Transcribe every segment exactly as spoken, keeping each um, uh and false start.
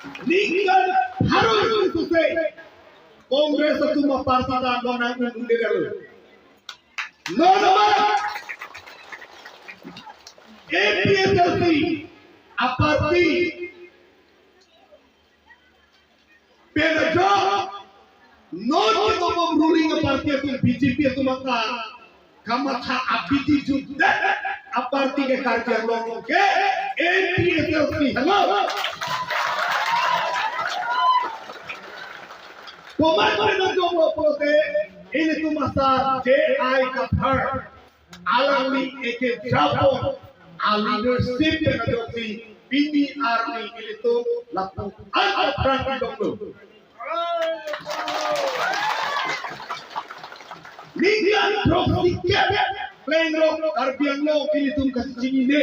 Ningkan pharo suse Congress atum aparty ta non nang un-un-edetlo. Non amat A P H L C aparty pen ajok non kedobom ruling aparty atum B J P atum anta kamatha abidi jutdet aparty ke Karbi Anglong ke A P H L C. Hello. Komat pen ajoklo pulote ilitum asar J I Kathar, alangli eke japon a leadership pen ajoksi pini arni ilitum lapu-an aphrang longlo. Ningkan throksi kep klengrok Karbi Anglong ilitum kachinine,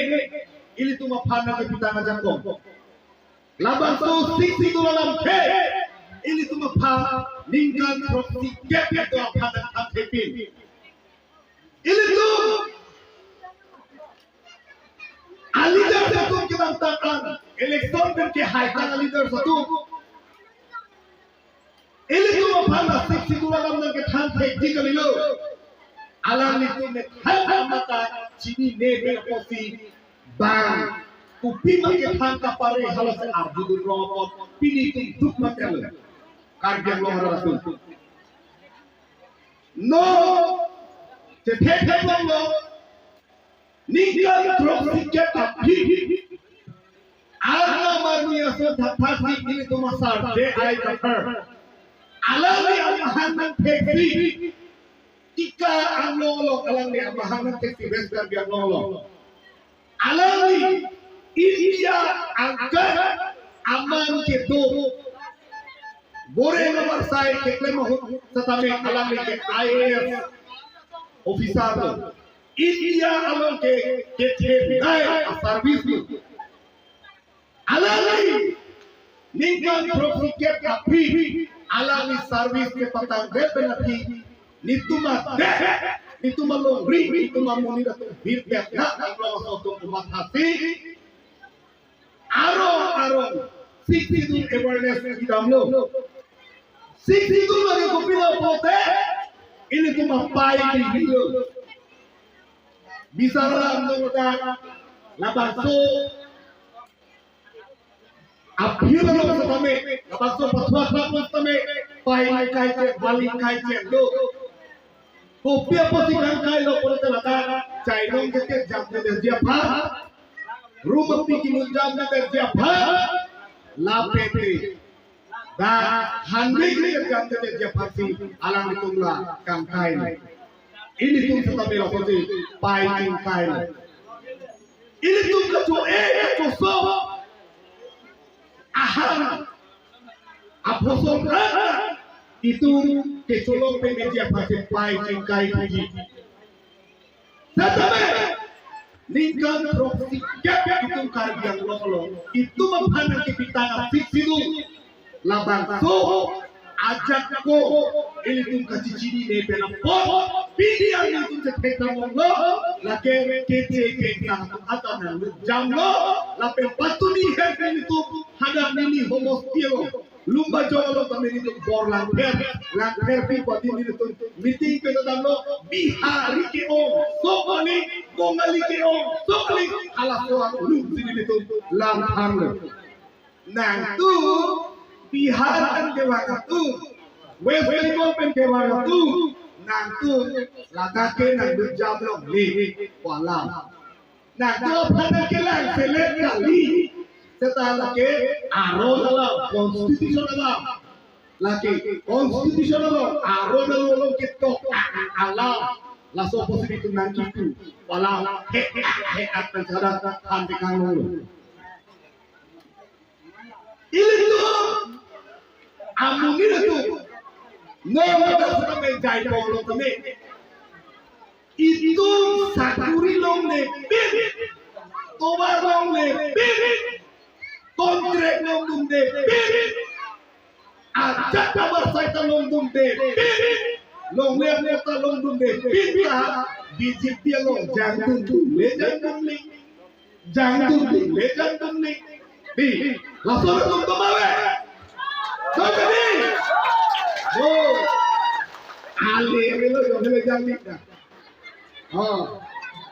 ilitum aphan nangkepitang ajakong. Labangso Sixth Schedule alam ke ilitum aphan ningkan throksi kep ilitum aphan nangthekpin. Ilitum a-leaders atum kedamtang an election pen kehaitang a-leaders atum ilitum aphan a-Sixth Schedule alam nangkethan thekji kalilo. Alanglitum ne than amat ta chinine pen apotsi bang kopima kethan kapare halaso arjudun rong apot pini itum duk mate lo. Karbi Anglong arat atum. Non, chethe thek longlo, ningkan throksi kep aphi, Arnam arni aso thapasi ilitum asar J I Kathar, alangli amahang nangtheksi, Tika Anglong along alangli amahang nangtheksi, West Karbi Anglong along. Alangli India angkat aman kedo bore nomor sai keklem ahut setame alangli ke I A S officer lo. India along ke kethenei a-service lo. Alangli ningkan throksi kep aphi alangli service kepatangdet pen aphi, netum adet, netum alongri, netum amonit atum hirpet na Anglong aso atum komathasi arong arong Sixth Schedule awareness kedamlo. Sixth Schedule lake kopilo pulote ilitum apei kehinglo. Bisar alam dong ta labangso aphi along setame, labangso pathuak along setame, pei ingkai che, bali ingkai che do. Kopi apotsi kangkailo pulote ladak chainong ketek jamdedetji aphan, rum api kimun jamdedetji aphan, lapen te dak handik ketek jamdedetji aphansi alanglitum la kangkailo. Ilitum setame lapusi pei ingkailo. Ilitum kacho-e kachoso ahan aphoso prana itum kecholong pemeji aphansi pei ingkai thekji. Setame ningkan throksi kep itum Karbi Anglong along itum aphan nangkepitang a-Sixth Schedule labangso ajakong ilitum kachichinine pen apot pini arni itum chethekdam longlo, lake keche kengtang atum anta nanglutjamlo, lapen patumi her pen itum hadak neli homosti along Lumbajong along tame nelitum bor langpher, langpher pi pati nelitum meeting pen damlo, Bihari ke-ong sok kali, Bongali ke-ong sok kali, halaso alongsi nelitum langpharlo. Nangtum Bihar pen kevang atum, West Bengal pen kevang atum, nangtum ladak ke nanglutjam longle pu alam. Nangtum aphan nangkelang selet kali. Seta lake aron alam, constitution alam. Lake constitution alam, aron alam ketok alam. Laso apotsi nelitum nangkipu alam he he at pen sadak han tekang longlo. Ilitum amonit atum, non kita sudah menjai polo kami. Itum sakuri longlepin, tovar longlepin, kontrak longdundepin, ajat kabar saita longdundepin, longle kota longdundepin, ya, B J P along jangdunde, jangdunde. Jangdunde, jangdunde. Di, laso atum tame ave. Jong hele jangdik na. Ha.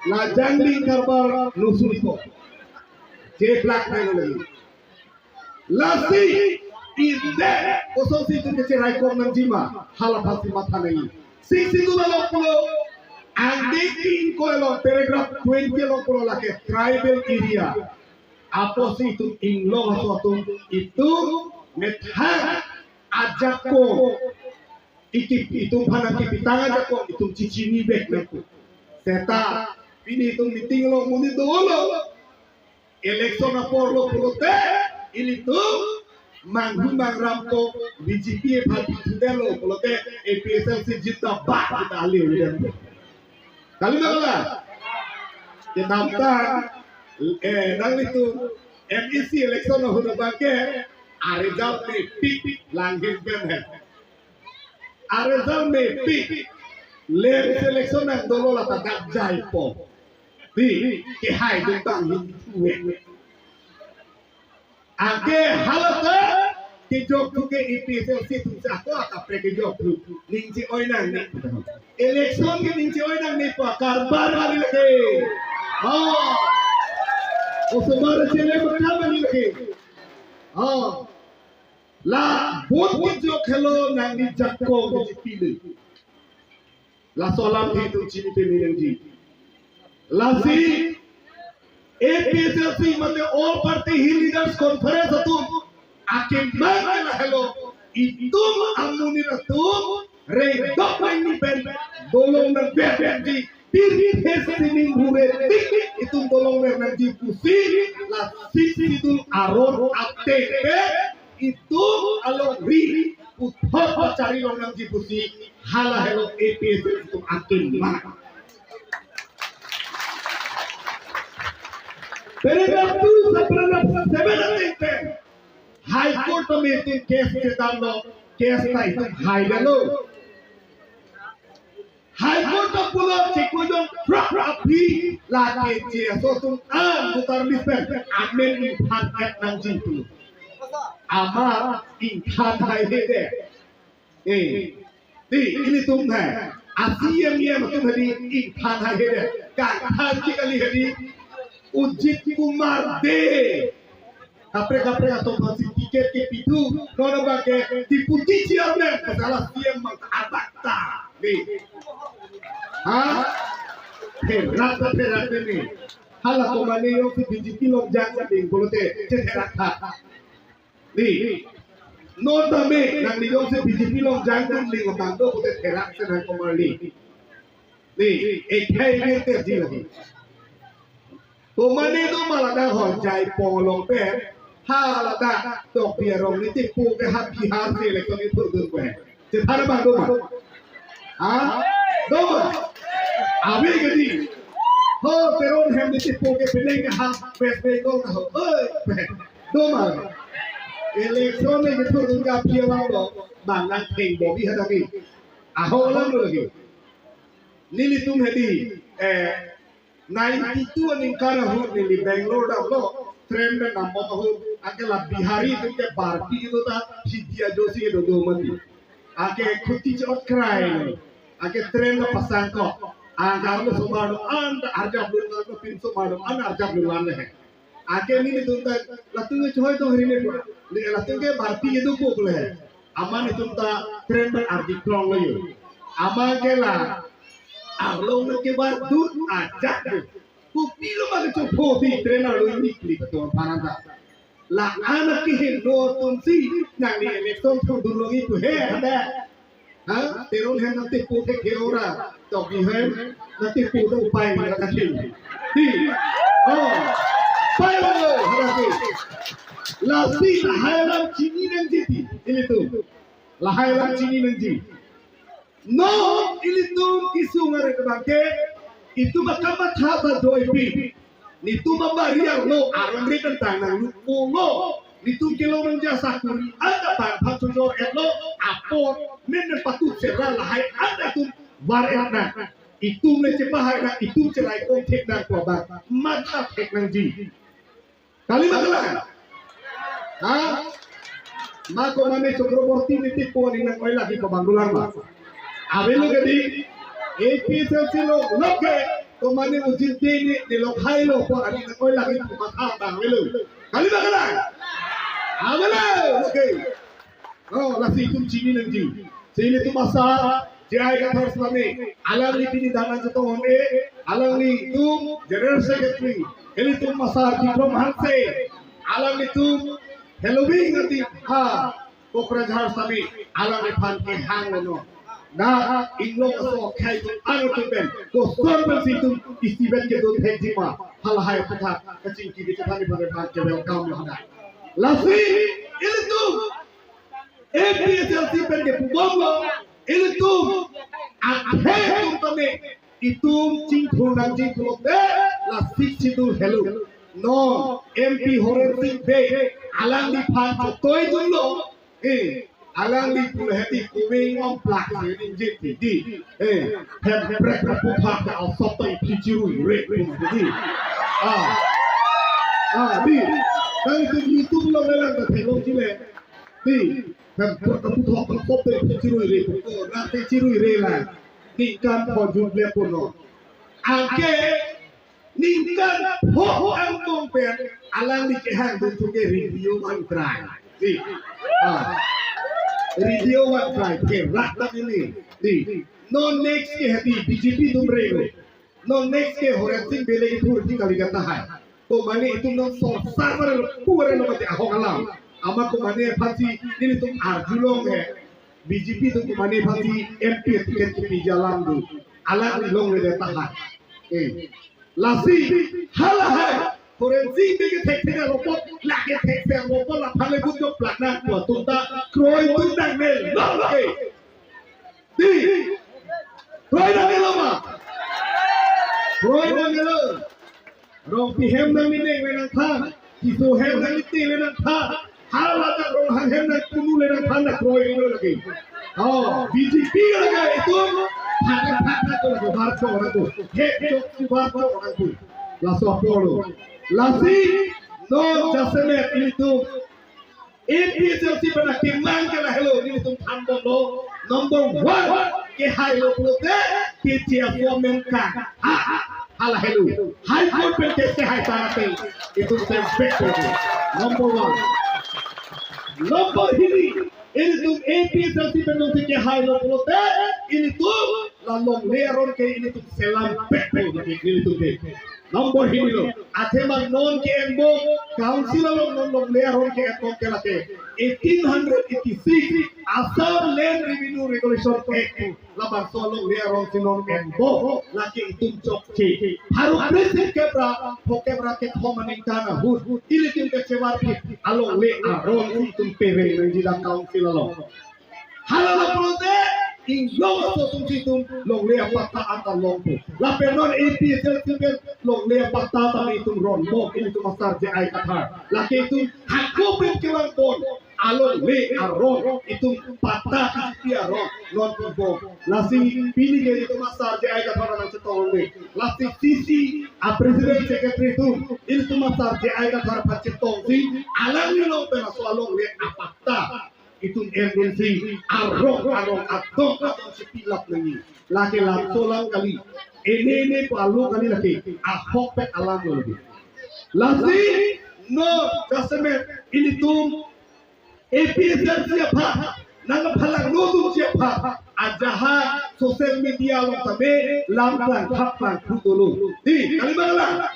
La jangdik karbar nusulpo. Jeplak na lagi. Lasi inde kosonsi itum kachiraikom nangji ma, hala aphansi matha nangji. Sixth Schedule along pulo, angdeng ingkoi along paragraph twenty along pulo lake tribal area. Apotsi itum inglong aso atum itum methang ajakong, iki itum aphan kepitang ajakong itum chechinivek nangkok. Seta pini itum meeting along monit dolo. Election apor lo pulote ilitum manghu mangram ko, B J P aphan pithu detlo pulote A P H L C jindabad kita ale udah. Kali na kala? Kedamtang, eh, nanglitum M A C election ahut abangke, a-result mepik, langhin pen he. A-result mepik. Lem selection nang dolo lata dak jaipo. Di, kehai dun bang hin tuwe. Anke hala ta kejok thu ke A P H L C atum si ako akaprek kejok thu. Ning che-oi nangne. Election ke ning che-oi nangne pu akarbar kali lake. Oh. Osomar chele makam kali lake. Oh. La vote kejok helo nangli jakong kejipili. Laso alamthe itum chini peme nangji. Lasi A P H L C mate All Party Hill Leaders Conference atum akemang ke lahelo, itum amonit atum rengdok nangji pen dolong nangver nangji. Pirthe sining hure tik itum dolong ver nangji pusi la Sixth Schedule aron ateng pen itum alongri puthot pachari long nangji pusi hala helo A P H L C atum akemang. Paragraph two, paragraph seven ateng pen High Court tame itum case chedamlo, case ta itum haidetlo. High Court ta pulo chekojong prak prak aphi lake che aso atum an voter list pen amen ingthan et nangji pulo. Amat ingthan haihedet. Eh, di, ilitum hai. A C M E M atum hadi ingthan haihedet. Kangthanji kali hadi Ajit Kumar Dey. Kaprek kaprek atum aphansi ticket kepithu, non abangke Deputy Chairman, masalah C M abang ta abang ta. Di. Ha? Pherak ta pherak ni. Hala komane jongsi B J P along jang ding pulote, che pherak tha. Di. Non tame, nangli jongsi B J P along jang ding abang do pulote pherak si nang komarli. Di, ekhai nirte ji lagi. Komane do ma ladak Honjai pong along pen, ha ladak Tokbi arong niti pu ke ha Bihar si election ni thurdun ko hai. Chethan abang do ma? Ha? Do ma? Ave ke di. Ho Teron hem niti pu ke penang ke ha West Bengal ka ho. Oi, do ma? Election ni thurdun ka Bihar along do. Bang nang theng bo bi ha tadi. Aho alam lo lagi. Nelitum hadi, eh, ninety-two aningkan ahut neli Bangalore damlo, train pen dambom ahut, anke la Bihari atum ke barpi kedo ta, Sidia Joshi kedo do mati. Anke khuti chot krai, anke train la pasang ko, anke arlo osomar do-an ta arjap lun lang, pinso osomar do-an arjap lun lang le. Anke nelitum ta latum ke choi tong hari ne, latum ke barpi kedo ko le. Amat nelitum ta train pen ardi krong lo yo. Amat ke la arlo nang kevardun ajak do. Kopilo ma kecho pho di train arlo ini klik to parang ta. La-an akehingno atum si nangli election thurdun longji pu he ada. Ha? Teron hem nangtepo thek he ora. Tokbi hem nangtepo ta upai nang kachin. Di. Oh. Pai lo, hadapi. Lasi lahai alam chini nangji di. Ilitum. Lahai alam chini nangji. Non ilitum kesung arek abangke, itum akamatha ta doipi. Nelitum abari arlo arong ri tentang nang lupo lo. Nelitum kelong nangji asakuri anta tang phan chojor etlo, apor, men men patut sera lahai anta atum var et nang. Itum le chepahai nang, itum cheraikom thek nang ko abang. Matha thek nangji. Kali ma kalang? Ha? Ma komane Chakraborty niti ko ni nang oi lagi pabang dulang ma. Ave lo ke di? APHLC lo, lo ke, to mane ujin te ni, ni lo khai lo, ko ani na koi lagi matha bang velo. Kali ba kalang? Avelo, okay. Oh, lasi itum chini nangji. Si ilitum asar, J I Kathar Swami, alangli pini dana jatong home, alanglitum General Secretary, ilitum asar Bikram Hanse, alanglitum Halloween ati ha, Kokrajhar Swami, alangliphan kehang leno. Na, inglong aso khai tu ang tu pen, koson pensi itum isi pen kedo thekji ma, halahai aphuthak kachingki kechethan iphan iphan ke welcome lo hadai. Lasi, ilitum, APHLC pen kepubom lo, ilitum, athe itum tame, itum chingthur nangji pulote, la Sixth Schedule helo. Non, MP Horen Sing Bey, alangliphan chotoi dunlo, eh, alangli pulo hedi kuming om plak se ningjit di, eh, hem prek prek puthak ke asap tai phichirui re di. Ah, ah, di, kan itum YouTube lo melang ta thelong chile, di, hem prek prek puthak ke asap tai phichirui re, oh, na te chirui re la, ningkan pho jumble puno. Anke ningkan pho angtong pen alangli kehang dun thu ke radio one crime. Di. Ah. Radio one crime ke rak ta ini. Di. Non next ke hedi BJP atum relo. Non next ke Horen Sing Bey le ithur di kali kata hai. To mane itum non sorsar mare lo pure lo mate ahok alam. Amat ko mane aphansi nelitum arjulong he. BJP atum ko mane aphansi MP ticket kepi jalan do. Alangli longledet tahai. Eh. Lasi, halahai, Horen Sing Bey kethek thek aropot, lake thek thek aropot, la phale but jok plak nang tua tunta, kroi tun nang ne, lo lake. Di, kroi nang ne lo ma. Kroi nang ne lo. Rongpi hem nang ne neng le nangtha, Tisso hem nang ne te le nangtha, hala ta Ronghang hem nang punu le nangtha na kroi lo lake. Oh, BJP lake itum, phak phak phak to lake, bar chok nang tu. He chok si bar chok nang tu. Laso apor lo. Lasi, non jasemet ilitum. APHLC pen akemang ke lahelo, nelitum than bomlo. Number one, kehai lo pulote, keche aso amen kang. Ha, ha, halahelo. High Court pen case kehai ta ate, itum sem back to number one. Number hini, ilitum APHLC pen nungsi kehai lo pulote, ilitum la longle aron ke ilitum selam back to ilitum ke. Number hini lo, athema non ke-enbom, council along non longle aron ke-enbom ke lake eighteen hundred eighty-six Assam Land Revenue Regulation Act, labangso alongle aron si non enbom, lake itum chokche. Pharo kre-sirkep ra phokep ra kethom aningkan ahut, ilitum kachevarphit alongle aron si itum pereng nangji la council along. Hala la pulote, inglong aso atum si itum longle apatta anta longpo. Lapen non APHLC pen longle apatta ta itum ronbom, ilitum asar J I Kathar. Lake itum hako pen kevang pon alongle aron, itum patta kachiti aron non pibom. Lasi pini ke itum asar J I Kathar nangchetong longle. Lasi CC a president secretary atum, ilitum asar J I Kathar aphan chetongsi, alangli along pen laso alongle apatta itum M N C arong arong adong adong si pilap nangji. Lake lamso alam kali. Ene ene pu alo kali lake. Ahokpet alam lo lake. Lasi non jasemet ilitum APHLC aphan nangphalangno dunji aphan ajaha social media along tame lam klang thap klang thu dolo. Di, kali ba kalang?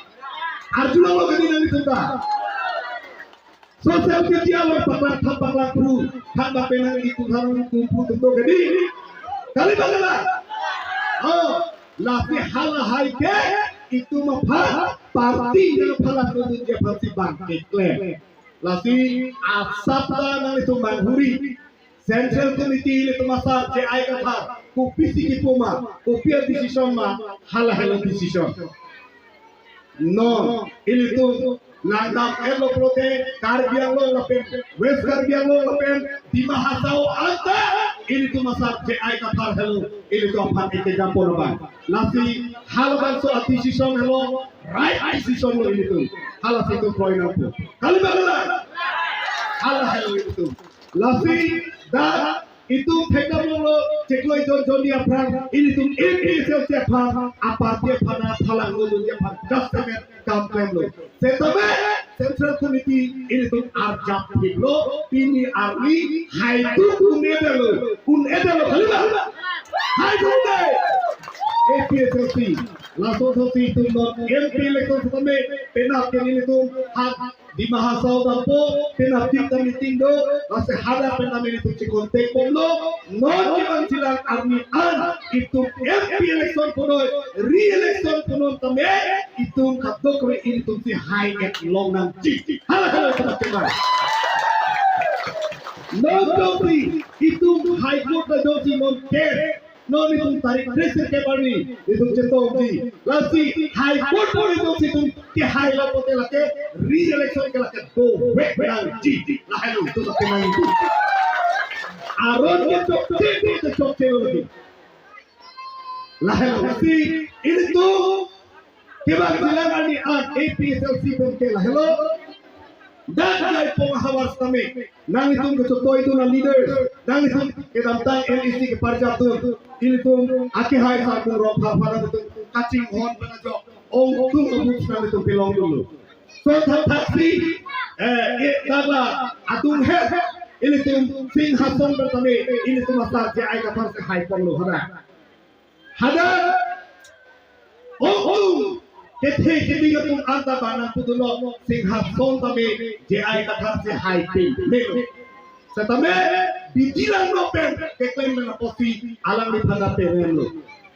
Arjulong lo kali nanglitum ta. Social media along paklang thap paklang thu, thang ba penang itum thang itum thu tum to kedi. Kali ba kalang? Oh, lasi halahai ke itum aphan party nangphalangno dunji aphan si bang keklem. Lasi asap ta nanglitum manghuri. Central Committee ilitum asar J I Kathar, kopisi kipu ma, kopi a-decision ma, halahelo decision. Non, ilitum langdam-etlo pulote, Karbi Anglong lapen, West Karbi Anglong lapen, Dima Hasao anta, ilitum asar J I Kathar helo, ilitum aphan ike jampon abang. Lasi halabangso a-decision helo, right decision lo ilitum. Halasi itum kroi nangpo. Kali ba kalang? Halahelo ilitum. Lasi dak Itum thekdamlo, chiklo ijon jonni aphan, ilitum A P H L C aphan, a party aphan, aphalang lo, aphan, just a minute, kam klemlo. Setame, Central Committee, ilitum arjap phitlo, pini arni, haitum un-edetlo, un-edetlo, kali ba? Haitum de! A P H L C, laso thotsi itum non, M P election setame, penap ke ilitum, ha, Dima Hasao dampo, penap tik ta meeting do, lasi hadak pen ta ilitum checontact bomlo, non kevangjilang arni an, itum M P election punoi, re-election punon tame, itum kadokave ilitum si hai-et long nangji. Hala hala teman-teman. Non jongsi, itum High Court ta jongsi non case, non itum tarik tris ke arni, itum chetongji. Lasi High Court pon itum si itum kehailo pote lake re-election ke lake dovek nangji. Lahelo itum lake nangji. Aron ke chokche, ke chokche lo lagi. Lahelo lasi ilitum kevangjilang arni an A P H L C pen ke lahelo. Dak jai pong havar setame. Nanglitum kechotoi dun a-leaders. Nanglitum kedamtang M A C keparjap dun. Ilitum akehai Sarkung Rongphar aphan nanglitum kachinghon pen ajok ongdung a-booth nanglitum pelong dunlo. Lason thakthaksi, eh, eh, taba adung he, ilitum Singhason pen tame, ilitum asar J I Kathar si haiponlo hadak. Hadak, ongdung kethe keding atum anta bang nangpudunlo, Singhason tame J I Kathar si haiponmelo. Setame, bidi langno pen, keklem pen apotsi, alangliphan ta peremlo.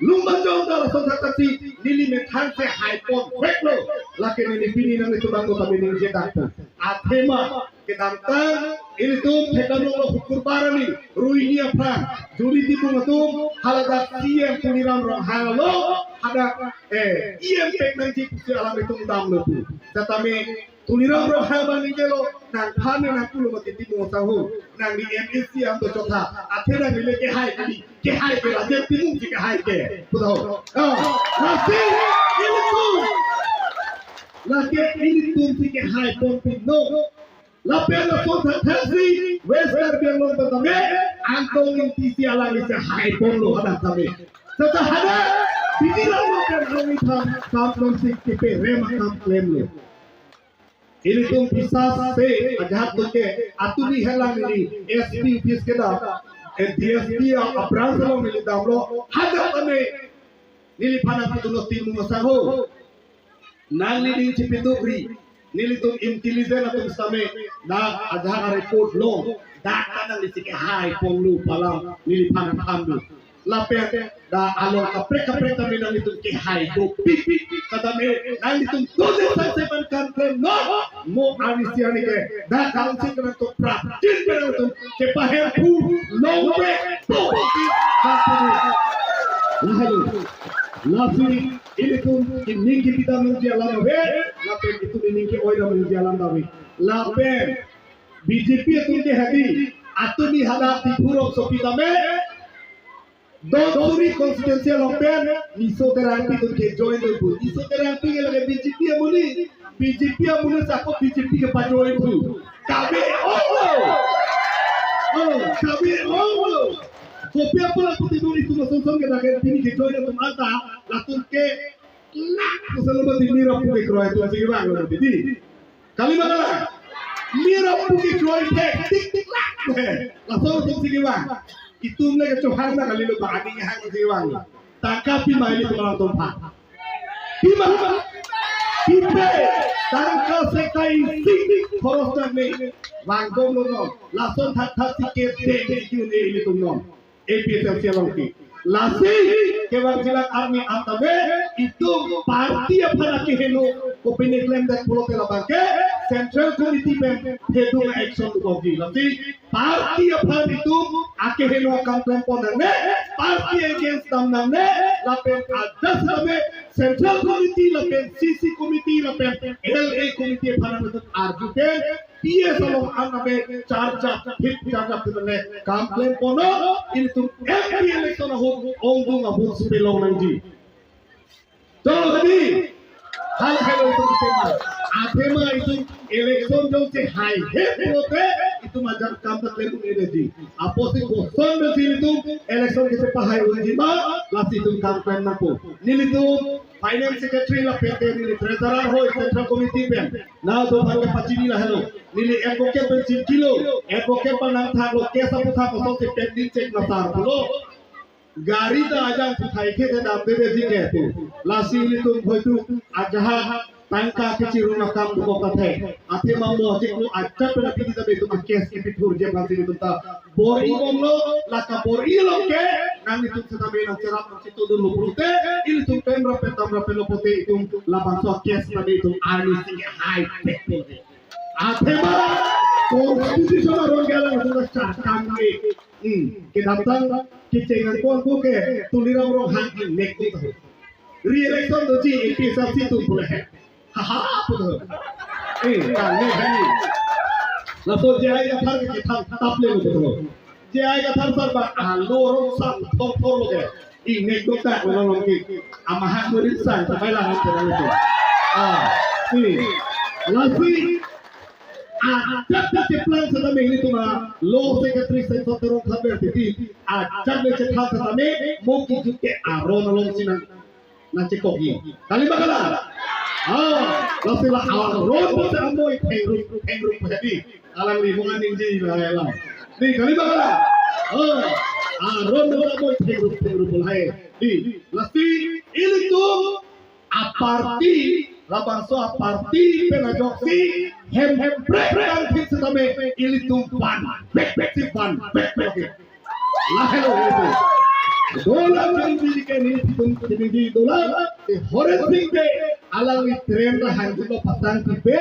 Lung banjong ta lason thakthaksi, neli methang si haiponveklo. Lake neli pini nanglitum abang ta mening jedak po. Athema, kedamtang, ilitum thekdamlo Hukurbar arni, ruini aphrang, Juri Timung atum, haladak C E M Tuliram Ronghang lo, hadak, eh, E M pek nangji pusi alanglitum damlo pu. Setame, Tuliram Ronghang abang ningjelo, nangphan nangpulo mati Timung asangho, nangli M A C am do chotha, athe nangli le kehai kali, kehai ke Rajen Timung si kehai ke, pulo. Ah, lasi, ilitum. Lake ilitum si kehaiponpinlo. Lapen lason thakthaksi, West Karbi Anglong pen tame, Angtong Ingti si alangli si haiponlo hadak tame. Seta hadak, bidi langno pen alangliphan, kam klem si keperem akam klemlo. Ilitum pisa se ajahak atum ke atumi helang neli S P office kedam, eh, D S P a, a-branch along neli damlo, hadak tame neliphan nangpudunlo Timung asangho. Nangli ning chipidukri, nelitum intelligence atum setame, dak ajahak a-report long, dak ta nangli si kehaiponlo pu alam neliphan nangthandun. Lapen dak along kaprek kaprek tame nanglitum kehai dopik. Kadam e nanglitum dode sangse pen kam klemnon. Mo arnisi arni ke dak council ke nangtum prapjin pen nangtum kepahemphu longvekpo. Lahelo. Lasi ilitum ining kepidam nangji alam ave. Lapen itum ining ke-oidam nangji alam ave. Lapen B J P atum ke hadi, atumi hadak Diphu rongsopi tame, Donsuri constituency along pen, Niso Terangpi atum ke join dunpo. Niso Terangpi ke lake B J P amonit, B J P amonit sako B J P kepajoin pu. Kave onglo. Oh, kave onglo. Kopi apot apot itum itum asonson ke lake pini ke join atum anta, latum ke lak, pusalo mati mira puke kroi atum si kevanglo mati di. Kali ma kalang? Mira puke kroi thek, tik tik lak. Laso atum si kevang. Itum le kechohang na kalilo ba aning hang si kevang. Tangka pima ilitum alangtum aphan? Pima. Pipe. Tangka sekai sik khoros nangne. Vangdom lo non. Lason thakthaksi kedeng si un-e ilitum non. A P H L C along ke. Lasi kevangjilang arni an tame itum party aphan akeheno kopine klemdet pulote labang ke Central Committee pen thedung action dukokji. Lasi party aphan itum akeheno akam klempon nangne, party against dam nangne, lapen adas tame Central Committee lapen C C Committee lapen L A Committee aphan itum arju pen P S along an abe charjap hit charjap hit ne kam klemponnon, ilitum M P election ahut ongdung a-vote si pelong nangji. Cholo hadi. Hal helo itum tema. Athema itum election jongsi haihe pulote itum ajat akam ta klem un-eji. Apotsi koson pensi itum election kachepahai unji ma, lasi itum kam klem nangpo. Nelitum finance secretary lapen te neli treasurer ahoi central committee pen nangdo aphan kepachini lahelo. Neli advocate pen chingkilo, advocate pen nangthaklo, case aphuthak kosonsi pending chek na sar pulo. Gari ta ajang puthai khe te damdedeji ke pu. Lasi ilitum hoitu ajahak tangka kechirun akam dokok ta thek. Athema mo chiklo ajat pen aphi ta itum a-case kepithurji aphansi itum ta bor-i bomlo, la kabor-i along ke nanglitum setame nangcherap nangchitodunlo pulote, ilitum pemrap pen damrap pen lo pulote itum labangso a-case setame itum arnisi kehai pek pulote. Athema constitution aron ke alanglitum ta charkam ke. Hmm, kedamtang kecheng angko angko ke Tuliram Ronghang ingnek ko tahu. Re-election doji A P H L C atum pule he. Ha ha pu tahu. Eh, kang ne hani. Laso J I Kathar ke kethang taple lo tahu. J I Kathar sar ba alo rong sang thong thong lo ke. Ingnek dokta ko long ke. Amahak murid sang sampai lah kan itu. Ah, ini. Lasi ajat ta cheplang setame ilitum a-law secretary Sensor Terang Khaber titi ajat le cheplang setame mo kijut ke aron alongsi nang nangchekokji. Kali ba kalang? Ah, lasi la aron pusi amoi thengrup thengrup hedi. Alangli mung aning ji la la. Di kali ba kalang? Ah, aron pusi amoi thengrup thengrup lahai. Di lasi ilitum a-party, labangso a-party pen ajoksi hem hem prek prek thik setame ilitum vanvekvek si vanvekvek. Lahelo ilitum. Dolang jeng jili ke nelitum chiningri dolang. Si Horen Sing Bey alangli train ta hangdunlo pasang tipe.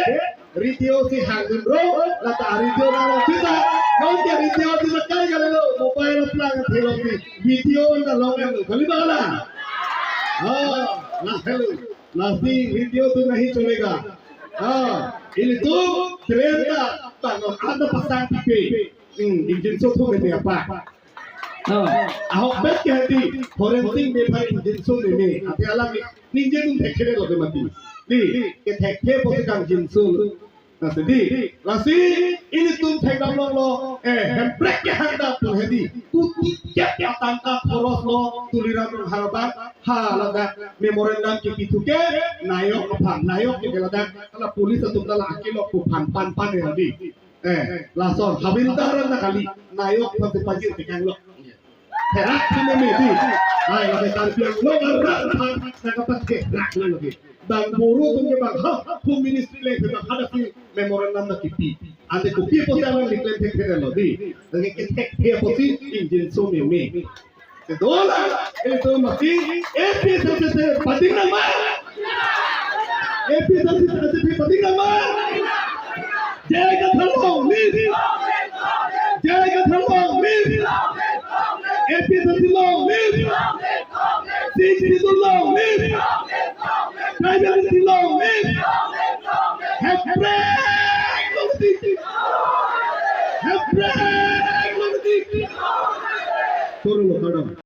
Video si hangdunlo, lata video nang lo kita. Non ke video si makai kalilo, mobile aplang thelo si video na long lo. Kali ba kalang? Ah, lahelo. Lasi video tu nahi cholega. Ah, ilitum train ta tanglo anda pasang tipe. Hmm, injinso thu meme apa? Ah, ahok bet ke hati Horen Sing Bey aphan injinso meme. Ati alam ni ninje dun thekthe lo de mati. Di, kethekthe pusi kangjinso. Lasi di, lasi ilitum thekdam longlo, eh, hem prek ke hangdam pu hedi. Kuti kep atangka khoros lo Tuliram Ronghang abang, ha ladak memorandum kepithu ke, nayok aphan, nayok ke ladak, hala police atum ta la akilok pu phan pan pan ya di. Eh, lason, hawildar ta kali, nayok aphan si pajir ke kanglok. Therak thim meme di. Ai, lake Karbi Anglong arat aphan nangkapatherak lo lake. Bang buru atum ke bang ha, Home Ministry le bang ha dasi memorandum na kipi. Ante kopi pusi alangli klem thekthe lo di. Lake kethekthe pusi injinso meme. Dolang, ilitum mati, A P H L C pading nang ma? A P H L C pading nang ma? J I Kathar long live! J I Kathar long live! A P H L C long live! Sixth Schedule long live! Tribal unity long live! Hem prek